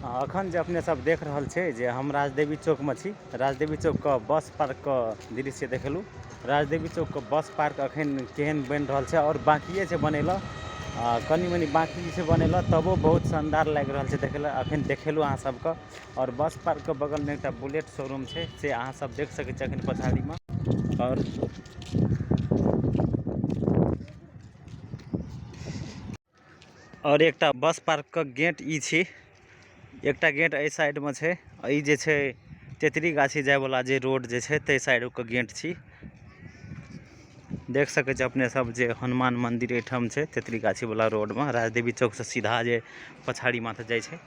अखन जे अपने सब देख रहल छै जे हम राजदेवी चौकमे छी। राजदेवी चौकके बस पार्कके दृश्य देखेलहुँ। राजदेवी चौकके बस पार्क अखन केहन बनि रहल छै आओर बाकिए छै बनै लए, कनि मनि बाकी छै बनै लए, तबो बहुत शानदार लागि रहल छै देखै लए। अखन देखेलहुँ अहाँ सबके। आओर बस पार्कके बगलमे एकटा बुलेट शोरूम छै, से अहाँ सब देख सकै छी अखन पछाड़ीमे। आओर एकटा बस पार्कके गेट ई छी, एकटा गेट एहि साइडमे छै। ई जे छै तेतरी गाछी जायवला जे रोड जे छै ताहि साइडके गेट छी। देख सकै छी अपने सब जे हनुमान मंदिर एहिठाम छै तेतरी गाछी वाला रोडमे, राजदेवी चौक से सीधा जे पछाड़ी माथे जाइ छै।